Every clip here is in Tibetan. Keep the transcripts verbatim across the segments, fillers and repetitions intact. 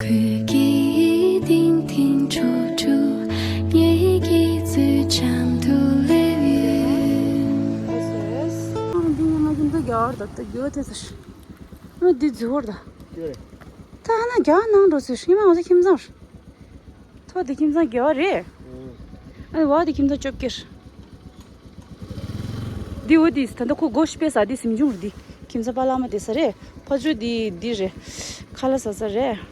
ཁྱེད་ཀྱི་ཏིང་ཏིང་འཕྲོ་འཕྲོ་ངེད་ཀྱི་བརྩེ་འཆམ་དུ་སླེབས་ཡོད། འདི་ཡང་ང་ཚོ་འདི་རྒྱ་བར་དང་ད་རྒྱུ་དེ་ཚོ་ཨ་འདི་རྫི་བོར་དང་། ད་ཧ་ན་རྒྱ་ནང་འགྲོ་ཚོད་ཤི་མ་ང་ཚོ་ཁྱིམ་ཚང་། ཐོ་དེ་ཁྱིམ་ཚང་རྒྱ་བ་རེད། ཨ་བ་དེ་ཁྱིམ་ཚང་བཅོ་བརྒྱད། འདི་འོ་དེ་ད་ལྟ་ཁོ་སྒོ་ཕྱི་པས་ཟ་དེ་གཟིམ་ཆུང་རེད། དེ་ཁྱིམ་ཚང་པ་ལགས་མ་དེ་ས་རེད། ཕ་ཆོས་དེ་འདི་རེད། ཁ་ལག་ཟ་ས་རེད།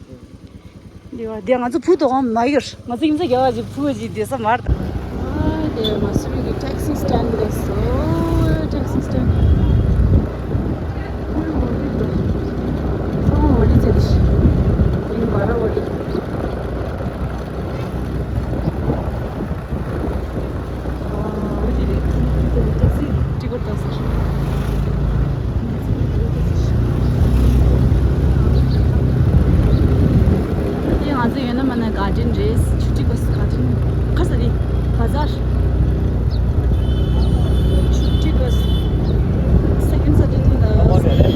འདི་བ་དེ་ང་ཚོ་བུ་དོ་དགོང་མ་ཡོར་ང་ཚོ་ཁྱིམ་ཚང་རྒྱ་བ་ཅིག་བུ་ཅིག་དེ་ས་མར་དང་། ཨ་དེ་མ་སུ་རི་གི་ཊེག་སི་སི་ཊེན་ཌི་རེད་སོ། ཊེག་སི་སི་ཊེན་ཌི། ཨ་འོ་དེ་འདུག་ཨ་འོ་དེ་ཚེ་རེད། དེ་མ་ར་འོ་དེ། ང་ཚོ་ཡོད་ན་མ་ན་གར་ཌེན་རེད། ཆུ་ཊི་གོ་སི་གར་ཌེན། ག་ས་རེད། བ་ཛར། ཆུ་ཊི་གོ་སི། སེ་ཀེན་ཌི་སེ་ཊར་ཌེ་དེ་ལ།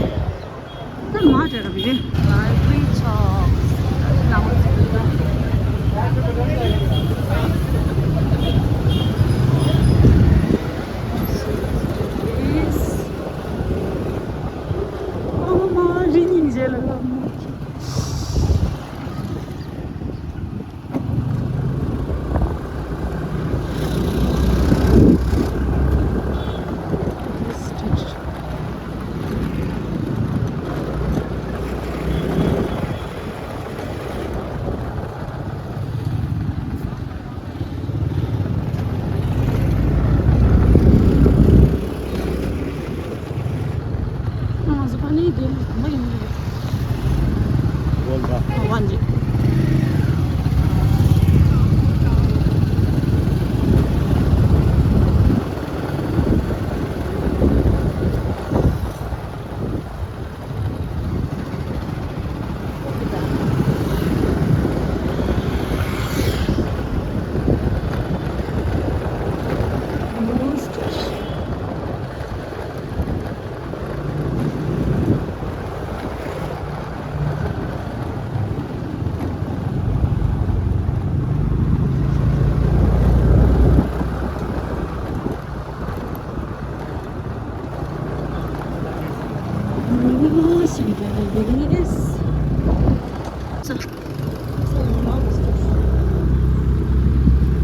ད་མ་དྲ་ར་མི་རེད། ལའི་བྷ་རི་ཆོག་ལའི་བྷ་རི་ཆོག་ཨ་མ་རི་ཉིན་རྗེས་ལ་ལ་མོ། ང་ཚོ་ཕ་ནི་དེ་གང་པ་ཡིན་རེད། ཝན་ཇི། ཝན་ཇི།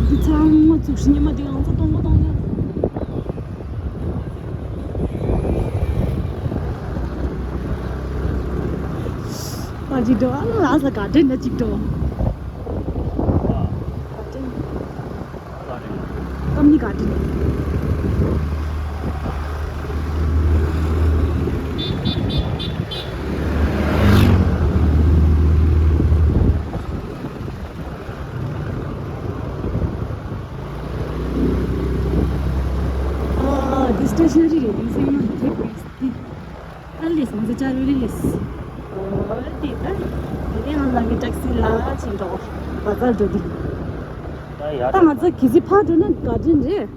འདི་ཚང་མ་བཙུགས་ཤིང་ཉི་མ་འདི་ང་ཚོ་གཏོང་གོ་གཏོང་ཡ། ཨ་ཅིག་འགྲོ་ཨ་ལ་ས་ག་དྲན་ན་ཅིག་འགྲོ། ག་དྲན། ཀམ་ནི་ག་དྲན། ཨ་འདི་སི་ཊེ་ཤ་ན་རི་རེད། འདི་སེམས་ནང་དེབ་རེད། འདི་ཨ་ལེས་ང་ཚོ་ཅ་རུ་རི་ལེས། ཨོ་དེ་ད་དེ་ནས་ང་ཚོ་གི་ཊེག་སི་ལ་ཕྱིན་འགྲོ། བ་ཙལ་འགྲོ་འདི། ད་ང་ཚོ་གི་སི་ཕར་འགྲོ་ན་ག་དྲིན་རེད།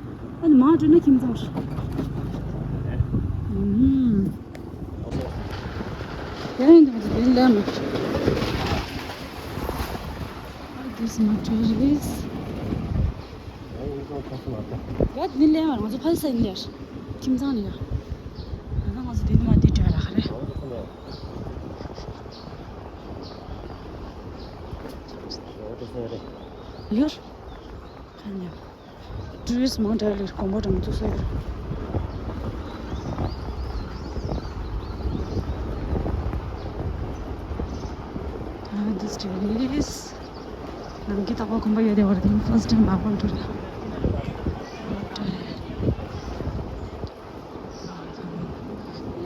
ཨ་ནི་མར་འགྲོ་ན་ཁྱིམ་ཚང་རེད། ཨུམ། དེ་ཡིན་དུས་ང་ཚོ་དེ་ལས་མ། This is my terrace. ཡ་ནི་ལས་མ་ང་ཚོ་ཕ་ས་ཡིན་ལས། ཁྱིམ་ཚང་ནི་ཡ། ང་ཚོ་ང་ཚོ་དེ་ནི་མ་དེ་འདྲ་ར་ཧ་རེ། ཡོར། ཁ་ཉ། ཊུ་རི་སི་མང་དྲགས་ལས་དགོན་པ་འགྲམ་དུ་སོ་ཡོད། ཨ་འདི་སི་ཊེ་རེས། ནམ་གི་རྟག་པར་དགོན་པ་ཡོད་དེ་བར་དེ་ཕར་སི་ཊེམ་མ་དགོན་ཊུར་ལ།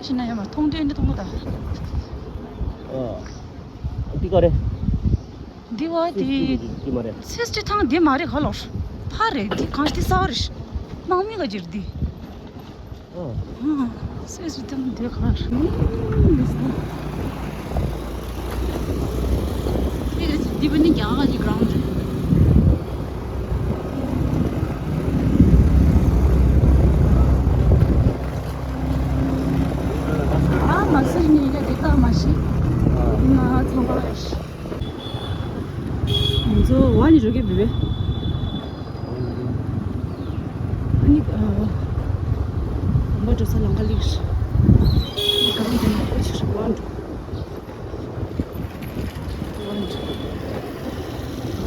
ཤི་ན་ཡ་མ་མཐོང་དུས་འདི་མཐོང་གོ་ད། ཨ། འདི་ག་རེད། འདི་བ་འདི། འདི་མ་རེད། སེ་སི་ཊི་ཐང་འདི་མ་རེད་ག་ལོར། ཕ་རེད་འདི་གང་འདི་ས་རེད། དམག་མི་ག་ཅིག་འདི། ཨ། སེ་སི་ཊི་ཐང་འདི་ག་རེད། འདི་བ་ནི་རྒྱ་གར་གྱི་གྷི་རའུན་ཌི་རེད། ཨ་མ་སེར་ཉིན་ག་དེ་ལྟ་མ་ཤེས། ང་ཚང་མ་རེད། So, one is okay, baby. ཨ་ནི། ཨ། དགོན་པ་འགྲོ་ས་ལམ་ཁ་ལེགས། གང་དེ་ན་ཨོ་ཅིག་རེད། one འགྲོ། one འགྲོ།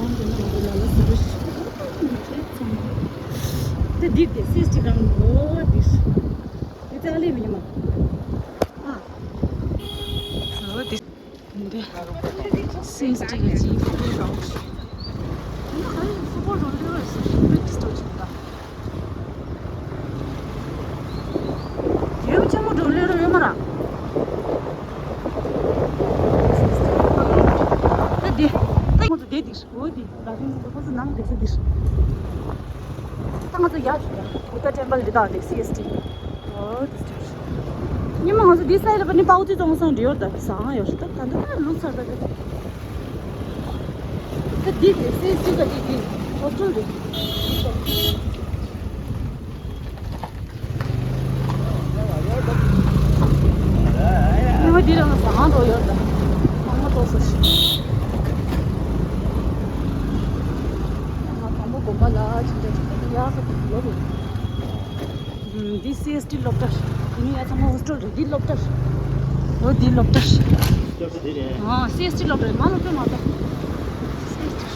one དེ་ན་ང་ཚོ་ལ་ལ་ཟེར་རེད། དེ་འདི་དེ་སིས་ཅི་གང་འགྲོ་དེ། དེ་ཙང་ལེ་མི་ཉི་མ། ཨ། ཨོ་དེ། འདི་སིས་ཅི་ག་ཅི་ཕུ་པོ་རང་། ཕུ་པོ་རང་ལེ་རེད་ཟེར། ཕུ་པོ་ཏི་སྟོ་ཅི་ད། ཡོད་ཆེན་མོ་འགྲོ་ལེ་རུ་ཡོད་མ་ར། ད་འདི། ད་ཁོ་ཚོ་བསྡད་འདི། འོ་འདི། ད་ཁོ་ཚོ་ནང་བསྡད་ས་འདི། ད་ང་ཚོ་ཡར་འགྲོ་ཡ། བུདྡྷ་ཊེམ་པལ་འདི་དང་འདི་སི་ཨེས་ཊི། འོ་འདི་འདྲ། ཉི་མ་ང་ཚོ་འདི་སའི་ལ་པ་ནི་པའོ་ཏི་ཙོང་སང་འདྲི་ཡོད་ད། བཟང་ཡོད་རེད། ད་ད་ད་ལུག་ཚར་ད་ད། ད་འདི་འདི་སི་ཨེས་ཊི་ད་འདི་འདི་ཧོ་སི་ཊེལ་རེད། ཉི་མ་འདི་རང་ལ་ཟ་ཁང་འགྲོ་ཡོད་ད། ཚང་མ་ཏོག་ཙམ་ཞིག་ང་དང་པོ་དགོན་པ་ལ་ཕྱིན་ཆད་ཡག་ས་དེ་ལོ་རེད། འདི་སི་ཨེས་ཊི་སློབ་གྲྭ་རེད། འདི་ནི་ཡ་ཚང་མ་ཧོ་སི་ཊེལ་རེད། འདི་སློབ་གྲྭ་རེད། འོ་འདི་སློབ་གྲྭ་རེད། ཨ་སི་ཨེས་ཊི་སློབ་གྲྭ་རེད། ང་སློབ་གྲྭ་མ་པ། སི་ཨེས་ཊི།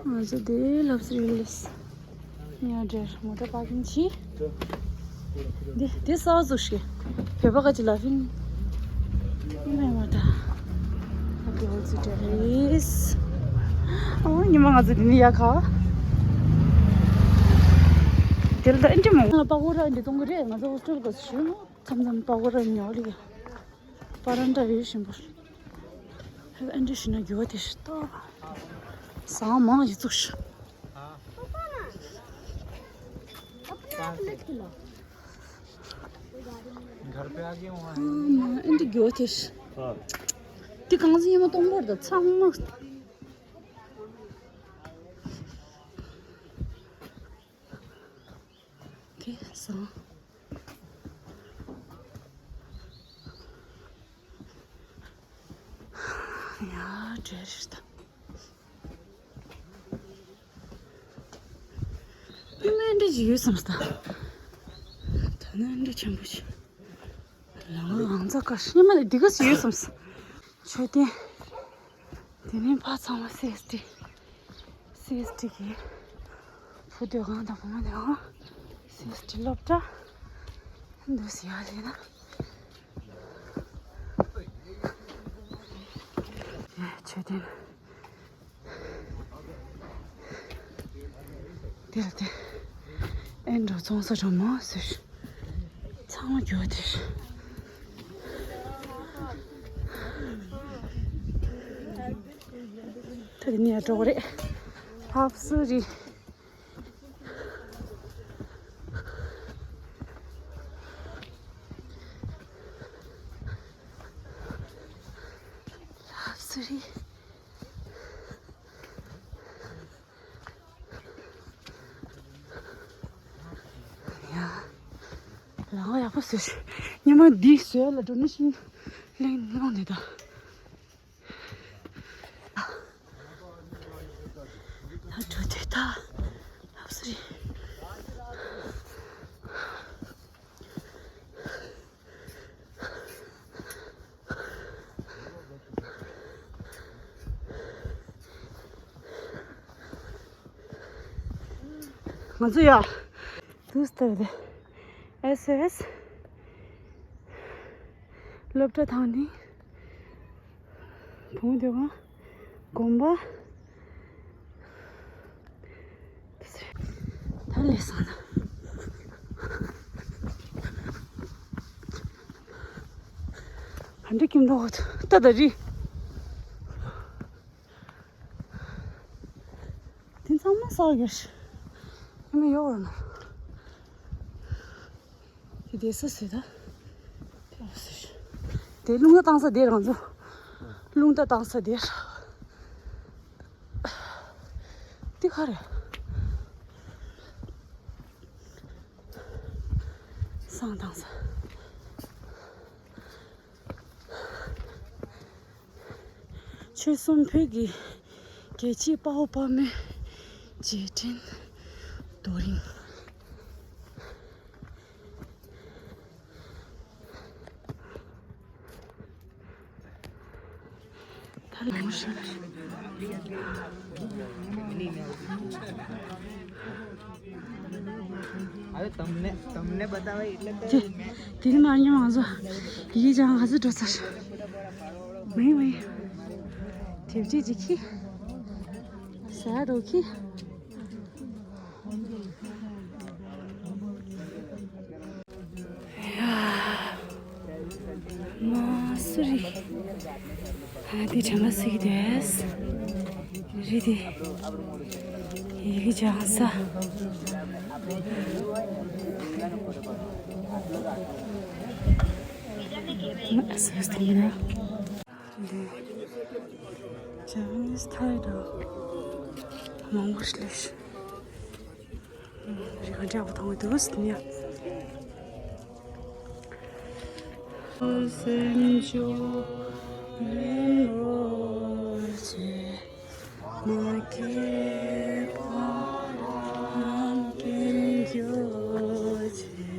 ང་ཚོ་འདི་ལབ་སི་རི་ལིས། ཉལ་འདྲེར་མོ་ཊ་པར་ཀིང་བྱས། འདི་འདི་ས་བཟོ་ཞིག་བོད་པ་ག་ཅི་ལ་ཕིན། ཨི་མེ་མ་ད། ཨ་ཀི་ཧོལ་ཙི་ཏྲ་རེས། ཨོ་ཉི་མ་ང་ཚོ་འདི་ནི་ཡ་ཁ། དེ་ལ་ད་ཨིན་ཏི་མོ་ལ་པ་གོ་ར་འདི་གཏོང་གི་རེད། ང་ཚོ་ཧོ་སི་ཊེལ་ག་ཞུ་མོ་མཚམས་མཚམས་པ་གོ་ར་ཉོ་ལི་ཡ། པ་རན་ཏྲ་ཡོད་བཞིན་པར། ཨིན་ཏི་ཞུ་ན་རྒྱུ་བ་དེ་ཞིག་ཏོ། ཟང་མང་ཡི་ཚུགས་ཤིག घर पे आ गए वहाँ। ཨ་མ་ཨེ་འདྲ་འགྱོ་དེ། དེ་གང་ཚེ་ཉི་མ་སྟོང་པར་དང་ཚང་མ། དེ་སང་། ཡ་བྲེལ་ད། ཨེ་འདྲ་ཅིག་ཡོད་བསམ་སྟ། ད་ནི་ཨེ་འདྲ་ཆེན་པོ་ཞིག་ལམ་ལ་ཨང་ཚ་ཀ་ཤི་མ་ལ་འདི་ག་ཞིག་ཡོད་བསམ་སྟ། མཆོད་རྟེན། དེ་ནས་ཕ་ཚང་མ་སི་ཨེས་ཊི། སི་ཨེས་ཊི་གི་བུ་སྡོད་ཁང་དང་བུ་མོ་སྡོད་ཁང་། སི་ཨེས་ཊི་སློབ་གྲྭ། འདུག་སེ་ཡར་སླེབས་ན། མཆོད་རྟེན། དེར་དེ། ཨེ་འགྲོ་ཚོང་ས་འགྲོ་མ་ཟེར། ཚང་མ་རྒྱུ་དེར། ད་དེ་ནས་འགྲོ་གི་རེད། ལྷ་སུ་རི། ལྷ་སུ་རི། ཡ། ལམ་ཡག་པོ་བཟོས་ཤག་ཉི་མ་འདི་བཟོས་ལ་འགྲོ་ནི་ཤིང་གླིང་སློང་ནས་ད། ད་འགྲོ་དུས་ད་ལབ་སི་རི། ང་ཚོ་ཡ། དུས་ལྟར་དེ། ཨེས་ཨེས། སློབ་གྲྭ་དང་ནི། བུང་སྡོད་ཁང་། དགོན་པ། ད་ལས་སང་ན། ཧ་འདྲེ་ཀིམ་འགྲོ་ད་ད་རི། དེ་ཚང་མ་ས་གར་ཞིག་ཨ་ནི་ཡོག་ར་ན། དེ་དེ་ས་ཟེར་ད། དེ་ཨོ་ཟེར། དེ་རླུང་རྟ་བཏང་ས་དེ་རང་ཚོ། རླུང་རྟ་བཏང་ས་དེ་ར། དེ་ག་རེ། བསང་བཏང་ས། ཆོལ་གསུམ་བོད་ཀྱི་རྒྱལ་གཅེས་དཔའ་བོ་དཔའ་མོའི་རྗེས་དྲན་རྡོ་རིང་། ད་ལོ་ཞིག अरे तुमने तुमने बताओ इतने तो དེ་དེ་ནི་མ་ཉམས་ང་ཚོ་ཡིག་ཀྱང་ག་ཚོད་འགྲོ་ཚར། མི་མི་དེབ་ཅིག་ཅིག་ཁྱི། ཟ་འགྲོ་ཁྱི། མ་སུ་རི། ཨ་དེ་དྲན་པ་སུ་གི་དེས། རི་དེ། ཡི་གེ་ལྗང་ས། ཨ་སུ་སྟོན་གི་ན། འདི། Japanese Thai་དང་། མང་པོ་ཞིག་སླེབས་ཤག་རི་ག་འདྲ་བ་མཐོང་གི་འདུག་ཟེར་ནས། སེམས་མཆོག་རིན་པོ་ཆེ། མ་སྐྱེས་པ་ལམ་མཁན་རྒྱུད་ཆེ།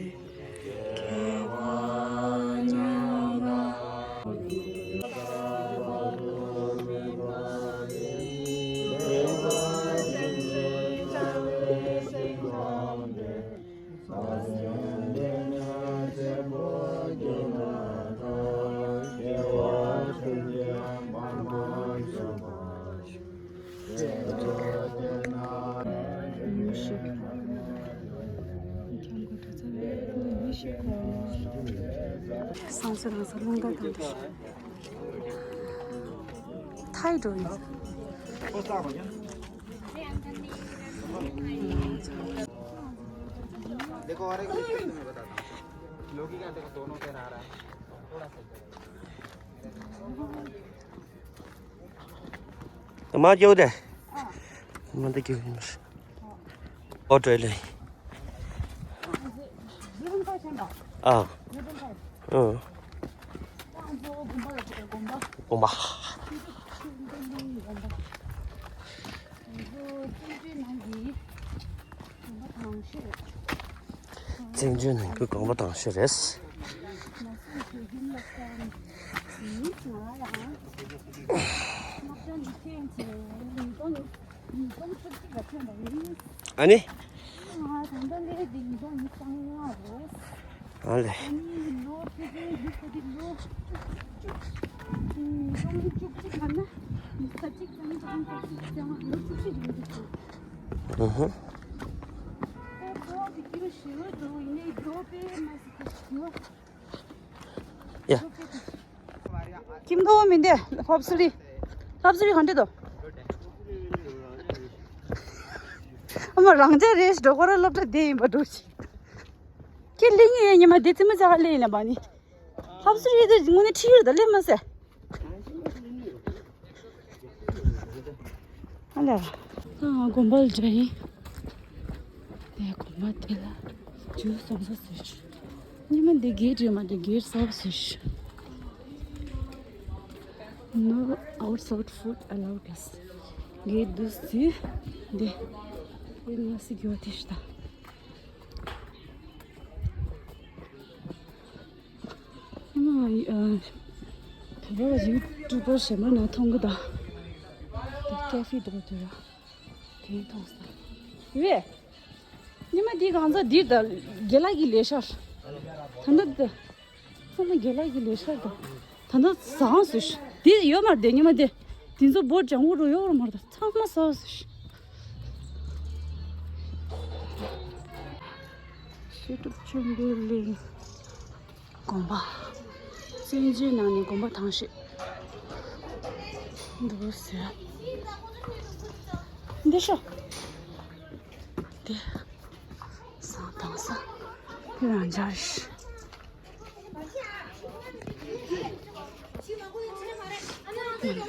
སང་སོ་རང་ས་རླུང་རྟ་དང་འདྲ། ཐའི་འགྲོ་ཡིན། देखो और एक चीज़ मैं बताता हूँ। लोकी का देखो दोनों पैर आ रहा है। थोड़ा सा इधर। ང་མ་སྐྱོ་དེ། ང་མ་འདི་སྐྱོ་ཡིན། ཨོ་ཏྲེ་ལེ། ཨ། ཨ། དགོན་པ། བཙན་བྱོལ་ནང་གི་དགོན་པ་དང་ཤོས་རེད། ཨ་ནི། ཨ་ལེ། ཨུ་ཧུ། ཡ། ཁྱིམ་ཐོག་མིན་ཏེ། ལྷབ་སུ་རི། ལྷབ་སུ་རི་གང་འདྲ་དོ། ཨ་མ་རང་ཅག་རེས་འགྲོ་ཁོ་ར་སློབ་གྲྭ་དེ་ཡིན་པ་འགྲོ་ཆི། ཁྱེད་ལིང་ཡེ་ཉི་མ་དེ་ཙི་མ་ཅག་ལེ་ཡིན་ན་བ་ནི། ལྷབ་སུ་རི་དེ་དངོས་གནས་ཁྲིད་ཡོད་ད་ལེ་མ་ཟེ། ཨ་ལ། ཨ་དགོན་པ་ལ་འདྲ་ཡིན། དེ་དགོན་པ་དེ་ལ་ཇུ་སོང་ས་ཟེར། ཉི་མ་འདི་གེ་ཊི་རེད་མ་འདི་གེ་ཊི་གསར་པ་ཟེར། No outside food allowed is. གེ་ཊི་འདུག་ཟེར། འདི་དེ་ང་སི་གྱོ་དེ་ཤི་ད། ང་ཨ་ད་ལོ་ཡུ་ཊུབ་པར་གཞན་པ་ནང་མཐོང་གི་ད། དེ་ཀེ་ཧྥེ་འདུག་དེ་ར། དེ་མཐོང་ས། རེད། ཉི་མ་འདི་གང་ཚ་འདི་ད་རྒན་ལགས་ཀྱི་ལས་ཤར། ད་ལྟ་འདི་ཚང་མ་རྒན་ལགས་ཀྱི་ལས་ཤར་ད། ད་ལྟ་ཟངས་སུ་ཤི་འདི་ཡོད་མ་རེད་དེ། ཉི་མ་འདི་འདི་ཚོ་བོད་ལྗང་གུ་རུ་ཡོད་རུ་མ་རེད། ཚང་མ་ཟངས་སུ་ཤི། ཤེས་སྒྲུབ་ཆོས་འཕེལ་གླིང་། དགོན་པ། བཙན་བྱོལ་ནང་ནས་དགོན་པ་དང་ཤོས། འདུག་ཟེར། འདི་ཤོ། འདི། ཟངས་དང་ས། འདི་རང་འཇགས་རེད།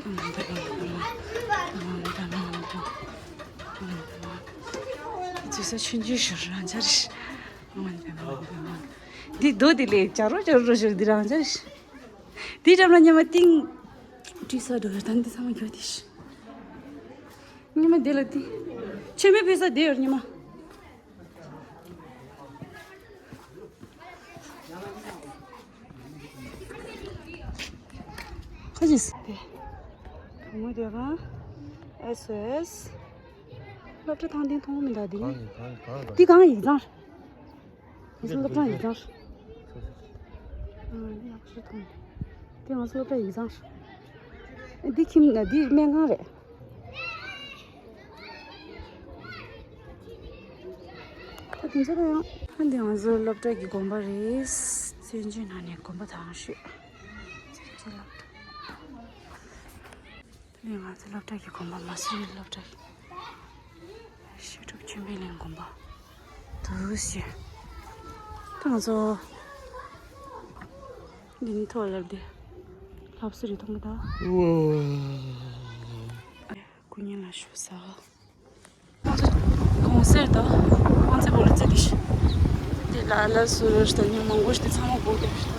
འཛུལ་ས་ཆུང་ཆུང་ཞིག་རང་འཇགས་རེད། འདི་རྡོ་འདི་ལས་བྱ་རོག་བྱ་རོག་ཞིག་འདི་རང་འཇགས་རེད། འདི་འགྲམ་ལ་ཉི་མ་ཏིང་། བྲིས་ས་འགྲོ་ཡོད་ད་འདི་ཚང་མ་འགྱོ་དེ་ཤི། ཉི་མ་འདི་ལ་ཏིང་། ཆེན་མོའི་ཕུལ་ས་འདི་ཡོད་ཉི་མ། ཁ་ཅིག་སྟེ། གང་མོ་དེ་གང་། ཨེ་སི་ཨོ་ཨེ་སི། སློབ་གྲྭ་ཐང་སྟེང་མཐོང་མི་འདུག་འདི་ནི། གང་ཡིན་གང་ཡིན་གང་ཡིན། འདི་གང་ཡིག་ཚང་རེད། ང་ཚོ་སློབ་གྲྭ་ཡིག་ཚང་རེད། ཨ་ཡག་ཤོས་མཐོང་། འདི་ང་ཚོ་སློབ་གྲྭ་ཡིག་ཚང་རེད། འདི་ཁྱིམ་འདི་སྨན་ཁང་རེད། ད་དེ་ཚོ་ད་ཡང་། ཨ་འདི་ང་ཚོ་སློབ་གྲྭ་གི་དགོན་པ་རེད། བཙན་བྱོལ་ནང་ནས་དགོན་པ་དང་ཤོད། བཙན་བྱོལ་སློབ་གྲྭ། དེ་ནས་ང་ཚོ་སློབ་གྲྭ་གི་དགོན་པ་མ་སུ་རི་སློབ་གྲྭ་གི་བཤད་སྒྲུབ་ཆོས་འཕེལ་གླིང་དགོན་པ་འདུག་ཟེར། ད་ང་ཚོ་འདི་ནི་ཐོག་ལབ་དེ་ལྷབ་སུ་རི་མཐོང་གི་ད། སྐུ་ཉིད་ལ་ཞུ་ས། ང་ཚོ་གོང་གསལ་དུ་ང་ཚོའི་བོད་རྩེ་འདི་ཤི། འདི་ལ་ལ་སུ་རུ་ཤི་ད་ཉིན་མང་པོ་ཤི་དེ་ཚང་མ་སྒུག་བསྡད་ཤི།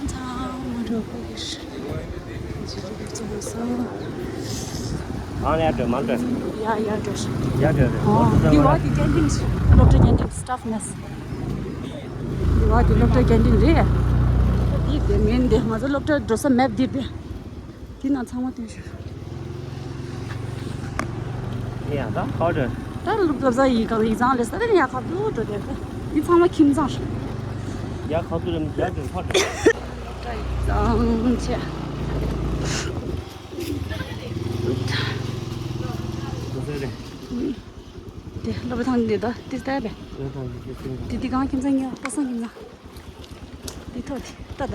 ཚང་མ་འགྲོ་སྒུག་གི་ཤི། ཇི་ལྟར་བཙུགས་སོང་། ཨ་ནི་ཡར་འགྲོ་མར་འགྲོ། ཡ་ཡར་འགྲོ་ཤི། ཡར་འགྲོ་རེད། ཨོ་འདི་བ་གི་ཀན་ཊིན་ཤི། སློབ་གྲྭ་ཀན་ཊིན་སི་ཊཕ་མེས། འདི་བ་གི་སློབ་གྲྭ་ཀན་ཊིན་རེད། འདི་དེ་མིན་དེ་ང་ཚོ་སློབ་གྲྭ་འགྲོ་ས་མེབ་འདི་དེ། དེ་ནང་ཚང་མ་སྟོན་ཞུ། ཡ་ད་ཁ་བྲལ། ད་ལུག་ལབ་ས་ཡི་གང་ཡིག་ཚང་ལས་ས་དེ་ནས་ཡ་ཁ་བླུག་འགྲོ་དེ་དེ་ཚང་མ་ཁྱིམ་ཚང་ཞིག་ཡ་ཁ་བླུག་རེད་ཡ་དེ་ཁ་བྲལ། ཡིག་ཚང་ཆེ། དེ་སློབ་ཐང་འདི་ད་དེ་ལྟ་བས། དེ་དེ་གང་ཁྱིམ་ཚང་ཉོ་པ་སང་ཁྱིམ་ཚང་། འདི་ཐོག་དེ་ལྟ་ད།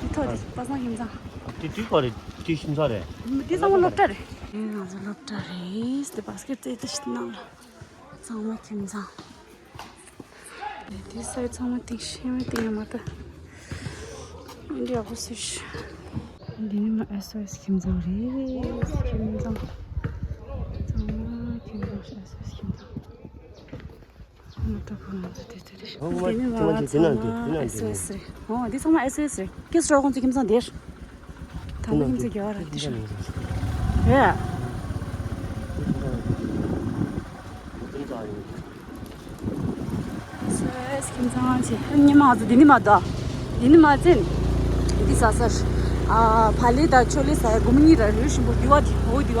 འདི་ཐོག་དེ་པ་སང་ཁྱིམ་ཚང་། དེ་དུས་ག་རེད་དེ་ཁྱིམ་ཚང་རེད། འདི་ཚང་མ་སློབ་གྲྭ་རེད། ང་ཚོ་སློབ་གྲྭ་རེད་དེ་བ་སི་ཀེ་ཊི་རྩེ་ཏི་ནང་ལ་ཚང་མ་ཁྱིམ་ཚང་། དེ་ས་ཚང་མ་ཏིང་ཤེས་མ་ཏིང་ཡ་མ་ད། འདི་ཡག་པོ་སུ་ཤི། འདི་ནི་མ་ཨེ་སི་ཨོ་ཨེ་སི་ཁྱིམ་ཚང་རེད། ཁྱིམ་ཚང་། ཚང་མ་ཁྱིམ་ཚང་ཨེ་སི་ཨོ་ཨེ་སི་ཁྱིམ་ཚང་། ཨ་ནི་ད་ཁོ་ང་ཚོ་དེ་ཚོ་རེད། ཨོ་དེ་ནི་ང་ཚང་མ་ཨེ་སི་ཨོ་ཨེ་སི་རེད། ཨོ་འདི་ཚང་མ་ཨེ་སི་ཨོ་ཨེ་སི་རེད། ཀེ་སི་རོག་ཁོང་ཚོ་ཁྱིམ་ཚང་དེར། ད་ནི་ཁྱིམ་ཚང་རྒྱ་བ་ར་དེ་ཤ་རེད། སོས་ཁྱིམ་ཚང་ཆེ་ཉི་མ་ང་ཚོ་འདི་ནི་མ་ད། འདི་ནི་མ་ཚན། འདི་ས་སར། ཨ་ཕ་ལེ་དང་ཆོ་ལེ་ས་ཡ་སྒོམ་གཉིས་ར་རུས་ཞིམ་པོ་འདི་བ་འདི་འོ་འདི་བ་ལ།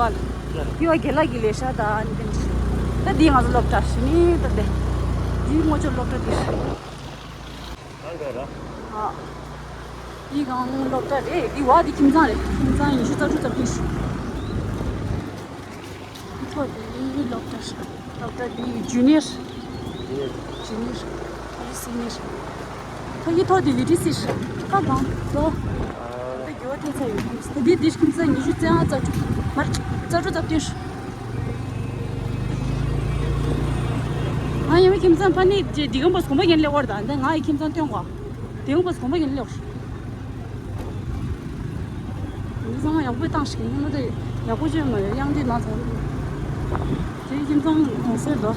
འདི་བ་དགེ་ལགས་ཀྱི་ལས་ཤ་ད་ནི་ཏན་ཅི། ད་འདི་ང་ཚོ་སློབ་གྲྭ་ཞི་ནི་ད་དེ། འདི་ངོ་ཅོ་སློབ་གྲྭ་འདི། གང་ག་ར། ཨ། འདི་གང་སློབ་གྲྭ་རེད། འདི་བ་འདི་ཁྱིམ་ཚང་རེད། ཁྱིམ་ཚང་ཉི་ཤུ་རྩ་དྲུག་རྩ་བདུན་ཞིག་ཐོག་འདི་སློབ་གྲྭ་ཞིག་སློབ་གྲྭ་འདི་ཇུ་ནི་ཡར། ཇུ་ནི་ཡར། ཇུ་ནི་ཡར། ད་འདི་སི་ནི་ཡར། ད་འདི་ཐོག་འདི་ལི་ཊི་སི་ཞིག་ད་གང་ལོ། ད་འདི་གྱོ་ཐེ་ཚ་ཡོད་ད་འདི་འདི་ཁྱིམ་ཚང་ཉི་ཤུ་རྩ་ལྔ་རྩ་དྲུག་མར་རྩ་དྲུག་རྩ་བདུན་ཞིག་ང་ཡང་ཁྱིམ་ཚང་ཕ་ནི་རྗེ་འདི་གམ་པོ་གོམ་པ་ཡན་ལེ་བར་དང་འདི་ང་ཡི་ཁྱིམ་ཚང་སྟོན་གོ། འདི་གམ་པོ་གོམ་པ་ཡན་ལེ་བར། འདི་ཚང་མ་ཡག་པོ་བཏང་ཞིག་ཉི་མ་དེ་ཡག་པོ་བྱོས་མ་ཡོད་གཡང་འདི་ན་ཚང་། དེ་ཁྱིམ་ཚང་གོང་སེལ་དོ།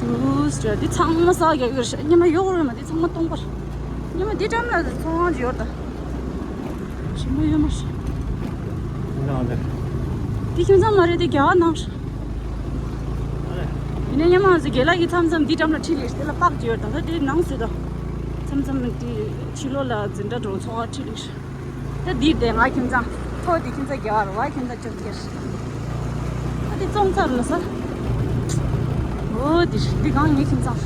དུས་འདི་ཚང་མ་ས་རྒྱག་གི་རེད་ཉི་མ་ཡོག་རེད་མ་འདི་ཚང་མ་སྟོང་པར། ཉི་མ་འདི་འགྲམ་ལ་ཚོང་ཁང་ཅིག་ཡོད་ད། ཞིམ་པོ་ཡོད་མ་ཤེས། འདི་ཁྱིམ་ཚང་མ་རེད་དེ་རྒྱ་གར་ནང་ཤག་ཡིན་ན་སྔོན་མ་ང་ཚོ་དགེ་ལགས་ཀྱི་མཚམས་མཚམས་འདི་འགྲམ་ལ་ཁྲིད་ལས་དེ་ལ་པགས་ཅིག་ཡོད་ད་ད་དེ་ནང་སུ་ད། མཚམས་མཚམས་དེ་ཕྱི་ལོགས་ལ་འཛིན་གྲྭ་འགྲོ་ཚོང་ཁང་ཁྲིད་ལས་ཤག་ད་འདི་དེ་ང་ཁྱིམ་ཚང་ཐོག་འདི་ཁྱིམ་ཚང་རྒྱ་གར་བ་ཁྱིམ་ཚང་བཅོ་བརྒྱད། ཨ་དེ་བཙོང་ཚར་ལ་ས། འོ་དེ་འདི་གང་ངའི་ཁྱིམ་ཚང་།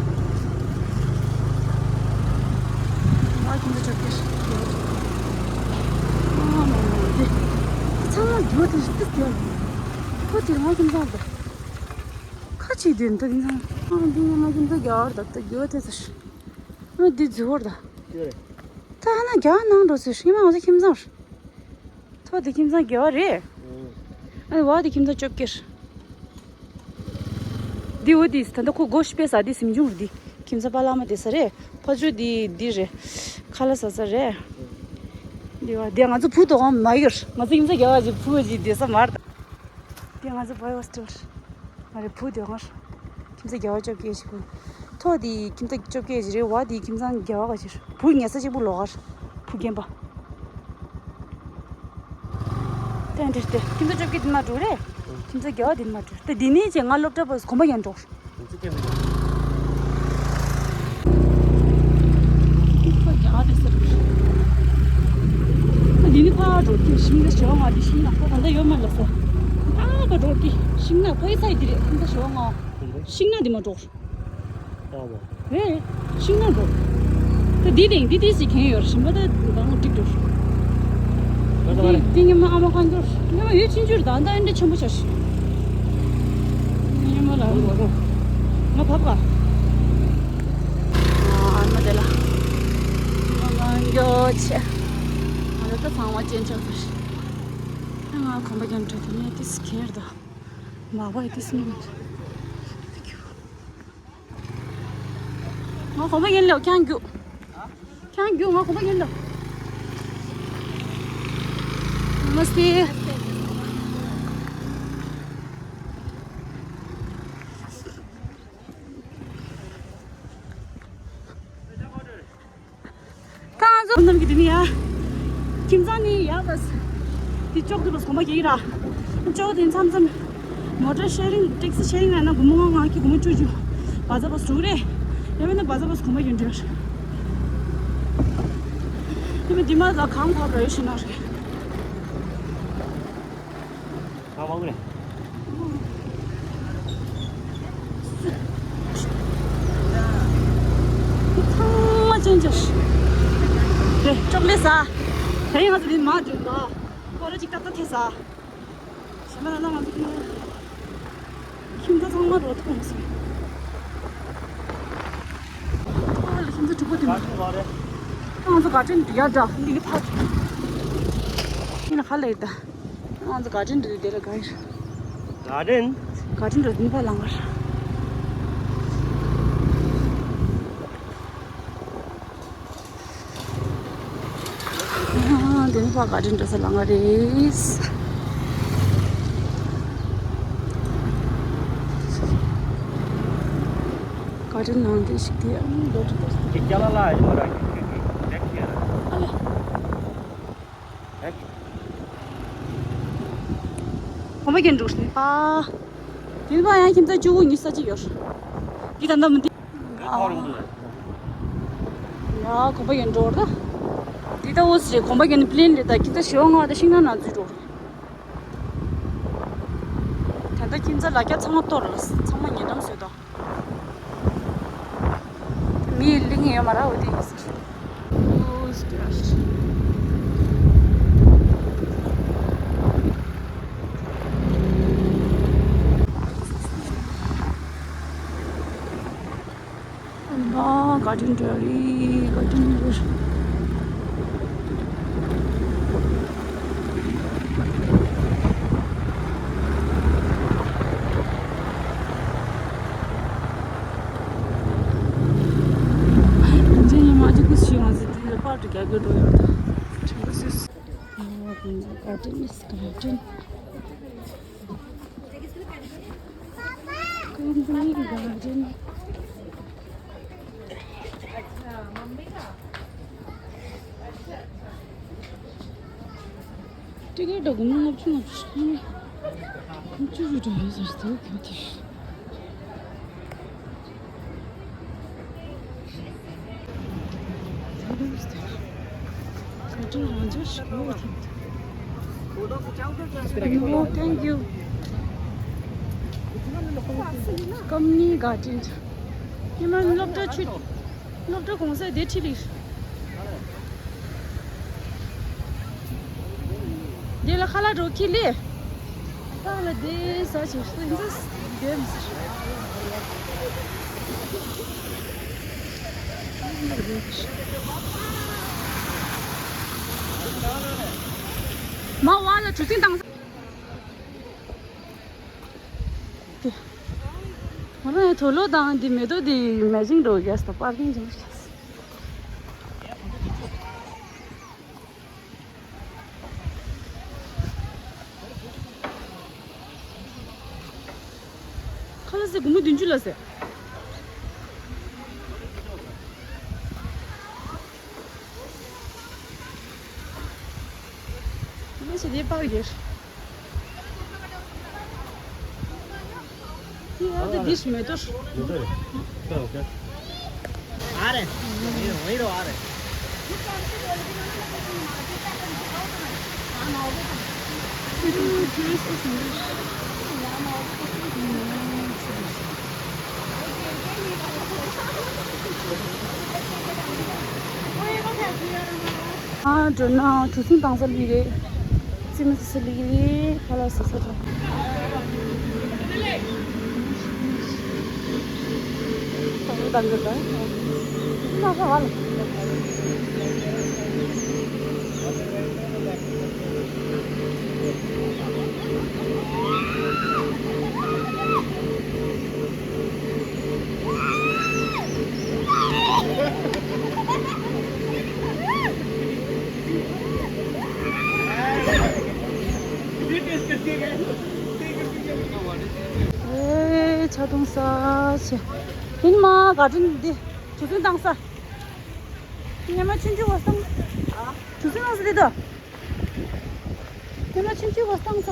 ང་ཁྱིམ་ཚང་བཅོ་བརྒྱད། ཨ་མ་མ་དེ་ཚང་མ་རྒྱུ་དེ་ཏི་རྒྱུ། ཁོ་དེ་ང་ཁྱིམ་ཚང་དེ། ཁ་ཆེ་དེ་འདི་ཁྱིམ་ཚང་། ཨ་འདི་ང་ཁྱིམ་ཚང་རྒྱ་གར་ད་ལྟ་རྒྱུ་དེ་ཚ་ཤི། ཨ་འདི་རྫི་བོར་ད། ད་ཨ་ན་རྒྱ་ནང་འགྲོ་ཟེར་ཤི་མ་ང་ཚོ་ཁྱིམ་ཚང་། ཐོག་དེ་ཁྱིམ་ཚང་རྒྱ་བ་རེད། ཨ་ནི་བ་དེ་ཁྱིམ་ཚང་བཅོ་བརྒྱད། འདི་འོ་དེ་ད་ལྟ་ཁོ་སྒོ་ཕྱི་པས་ཟ་དེ་གཟིམ་ཆུང་རེད་དེ་ཁྱིམ་ཚང་པ་ལགས་མ་དེ་ས་རེད། ཕ་ཆུ་དེ་འདི་རེད། ཁ་ལག་ཟ་ས་རེད། འདི་བ་འདི་ང་ཚོ་བུ་དོ་གང་མ་ཡོད། ང་ཚོ་ཡིན་ས་རྒྱ་བ་ཅིག་བུ་ཅིག་བསྡད་ས་མ་རེད། འདི་ང་ཚོ་བྷའི་ཧོ་སི་ཊེལ་རེད། ང་རེ་བུ་དོ་གང་ཁྱིམ་ས་རྒྱ་བ་བཅོ་བརྒྱད་ཞིག་བུ། ཐོག་འདི་ཁྱིམ་ས་བཅོ་བརྒྱད་ཞིག་རེད། བ་འདི་ཁྱིམ་ཚང་རྒྱ་བ་ག་ཞིག་རེད། བུ་ཉལ་ས་གཅིག་པུ་ལོགས་ཀ་རེད། བུ་རྒན་པ། ཏན་ཏན་ཏན་ཁྱིམ་ས་བཅོ་བརྒྱད་འདི་མ་འགྲོ་རེད། ཁྱིམ་ས་རྒྱ་བ་འདི་མ་འགྲོ། ད་འདི་ནས་ཅིག་ང་སློབ་གྲྭ་བར་གོམ་པ་ཡང་འགྲོ། ཁྱིམ་ས་རྒྱ་བ་དེ་ས་རུ། ཁྱིམ་ས་རྒྱ་བ་དེ་ས་རུ། ད་འདི་ནས་ཕར་འགྲོ་གི། ཤིང་ནགས་ཞོ་ང་འདི་ཤིང་ནགས་ཁོ་ད་ལྟ་ཡོད་མ་ལ་ས། ཕར་ཕར་འགྲོ་གི། ཤིང་ནགས་ཕ་ཡི་ས་ཡི་འདི་རེད། ཁྱིམ་ས་ཞོ་ང་། ཤིང་ནགས་འདི་མ་འགྲོ། ཨ་མ། ཧེ། ཤིང་ནགས་འགྲོ། ད་འདི་དེང་འདི་དེ་སི་ཁེན་ཡོད་རེད། ཞིམ་པ་ད་ད་ང་འགྲིག་འགྲོ། ད་ད་རེད། འདི་ཉི་མ་ཨ་མ་གང་འགྱུར་ཉི་མ་ཡོད་ཕྱིན་འགྱུར་ད་ད་འདྲ་ཆེན་པོ་ཆགས་ཤིག་ཉི་མ་ལ་ང་བབ་ག་ཨ་མ་དེ་ལ་ང་གང་འགྱོ་ཆེ། ང་ད་ད་ཚང་མ་ཅན་ཆགས་ཚར་ཤིག་ང་གོམ་པ་རྒྱབ་འགྲོ་དེ་ནས་དེ་སི་ཁེན་རེད་ད། མ་བ་ཡི་དེ་སི་ནི། ང་གོམ་པ་ཡིན་ལོ་ཁྱང་རྒྱུ། ཁྱང་རྒྱུ་ང་གོམ་པ་ཡིན་ལོ། Namaste. ད་ང་ཚོ་རྣམས་ཀྱི་དེ་ནི་ཡ། ཁྱིམ་ཚང་ནི་ཡ་བས། དེ་ཅོག་དེ་བས་གོམ་པ་རྒྱག་གི་ར། ཅོག་དེ་མཚམས་མཚམས། མོ་ཊ་ཤེ་རིང་ཊེག་སི་ཤེ་རིང་ལ་ན་སྒོར་མོ་ལྔ་ལྔ་ཁྱི་སྒོར་མོ་བཅུ་བཅུ། བ་ཛ་བས་དྲུག་རེད། ཡ་བས་ན་བ་ཛ་བས་གོམ་པ་ཡོད་འདྲ། ཡ་བས་དེ་མ་ཟ་གང་ཁ་རེ་ཤི་ན་རེད། ང་མ་གུ་རེད། ཚང་མ་ཅན་ཅན། དེ་ཅོག་ལེ་ཟ། དེ་ཡང་ང་ཚོ་འདི་མ་འགྲིག་ག་སྐོར་ར་ཅིག་ཏག་ཏག་ཐེ་ཟ། ཞེ་མ་ན་ན་ང་ཚོ་ཁྱིམ་ཁྱིམ་ཚང་མ་རོ་ཐུང་སོང་། ཨ་ལ་ཁྱིམ་ཚང་དྲུག་པོ་དེ་མ། ང་ཚོ་ག་ཅན་ཡ་འདྲ་འདི་གི་ཕ། ཁྱིམ་ལ་ཁ་ལས་ད། ང་ཚོ་ག་ཅན་འདི་དེ་ལ་ག་ཡིན། ག་ཅན། ག་ཅན་འདི་ཕ་ལང་གར། ཨ། འདི་ནི་ཕ་ག་ཅན་འགྲོ་ས་ལ་ང་རེད། ག་ཅན་ནང་དེ་ཞིག་དེ་ཨ་ནི་ལོ་དྲུག་པ་ཞིག་དེ། ཀྱ་ལ་ལ་ཡོད་ར་ཀྱི་ཀྱི་ཀྱི་ཀྱི་ཀྱི་ར། ཨ་ལེ། ཧེ། གོམ་པ་རྒྱབ་འགྲོ་ཤི་ནི་པ། དེ་ནི་པ་ཡང་ཁྱིམ་ཚང་བཅུ་དགུ་ཉི་ཤུ་རྩ་གཅིག་ཡོད། འདི་ད་ལྟ་མི་འདི། ཡ་གོམ་པ་རྒྱབ་འགྲོ་བར་ད། འདི་ལྟ་བུ་ཞིག་གོམ་པ་རྒྱབ་ནི་པི་ལེན་རེད་ད། ཁྱིམ་ཚང་ཞོ་ལྔ་དང་ཤིང་ནགས་ནང་འཛུལ་འགྲོ་རེད། ད་ལྟ་ཁྱིམ་ཚང་ལ་རྒྱ་ཚང་མ་གཏོར་ལ་ཚང་མ་ཉེ་འགྲམ་བཟོས་དང་། མི་ལིང་ཡོད་མ་ར་འོ་དེ་ཡིན་ཟེར། ཨ་མ་ག་དྲིན་འདྲ་རེད། ག་དྲིན་འདྲ་རེད། འདི་ཉི་མ་གཅིག་པུ་ཞིག་ང་ཚོ་འདི་ལ་པར་དུ་རྒྱག་གི་འགྲོ་ཡོད་ད། དྲན་པ་གསོས། ག་དྲིན་ག་དྲིན། Company garden. ཊི་ཀེ་ཊི་སྒོར་མོ་ལྔ་བཅུ་ལྔ་བཅུ་ཞིག་ལྔ་བཅུ་ཞིག་འདྲ་ཡོད་ཟེར་ཏེ་ག་དེ། No, thank you. Company garden. ཉི་མ་སློབ་གྲྭ་ཆུ། སློབ་གྲྭ་གུང་སེང་དེ་ཁྲིད་ལིར། དེ་ལ་ཁ་ལག་འགྲོ་ཁྱི་ལི། ཏག་ལ་དེ་ཟ་ཆེ་སུ་ཡིན་ཟ་དེ་མི་ཟ། མ་བ་ལ་གྲུ་གཟིངས་བཏང་ས། དེ། ང་རང་དུག་ལོག་དང་འདི་མེ་ཏོག་འདི་མེ་ཅིང་འགྲོ་རྒྱུ་ཡ་ས་པར་ཀིང་ཅིག་མ་ཤེས། ཚེ་སྒོར་མོ་བདུན་ཅུ་ལ་ཟེར། མི་ཞིག་དེ་པགས་ཡོད། ཡ་དེ་འདི་ཞིག་མེ་ཏོག་ཞིག་ཨ་འགྲོ་ན་གྲུ་གཟིངས་བཏང་ས་ལི་རེད། ཙི་མི་ཙི་ལི་ལི་ཁ་ལ་སི་ས་ཏོ། ད་ག་ད་ག་ད་ན་ཧ་ལ། ཨེ་ཆ་འཐུང་ས་ཆེ། ཡིན་མ་ག་དྲིན་འདི་གྲུ་གཟིངས་བཏང་ས། ཉི་མ་ཆུང་ཆུང་བ་སང་། གྲུ་གཟིངས་བཏང་ས་འདི་དོ། ཉི་མ་ཆུང་ཆུང་བ་སང་ས།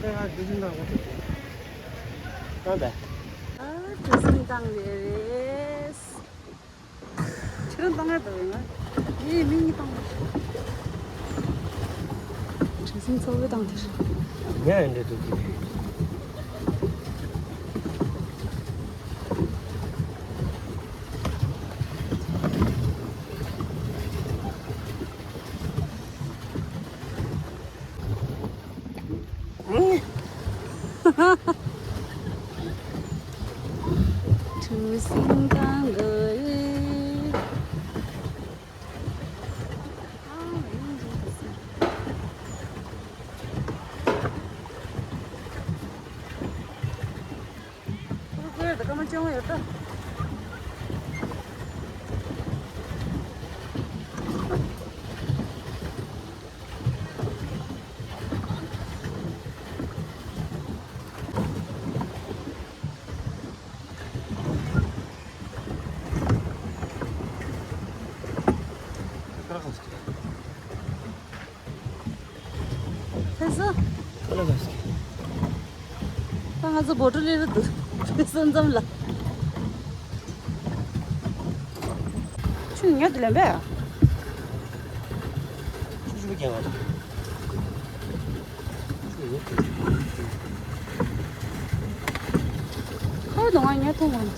ཨ་གྲུ་གཟིངས་བཏང་རེད་རེད། ཁྱེད་རང་བཏང་ཡ་འདུག་ཡིན་ང་། ངས་མིག་གཉིས་བཏང་། གྲུ་གཟིངས་ཚོ་བའི་བཏང་དེར། ངས་འདྲེ་འདུག་གི། གྲུ་གཟིངས་བཏང་གི། ཀུ་རེ་ཀུ་རེ་དང་སྐར་མ་བཅོ་ལྔ་ཡོད་ད། ཕེབས་སོང་། ཁ་ལག་ཁ་ཤས། ད་ང་ཚོ་བོ་ཊི་ལི་རུ་འདུག་ཕེབས་སོང་མཚམས་ལ། ཆུ་ཉག་དེ་ལེན་པས། ཆུ་ཆུ་རྒྱག་པ། ཁོ་དང་ང་ཉག་འཐུང་བ་ནི།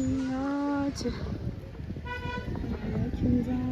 ཡ་ཆེ། ཁྱིམ་ཚང་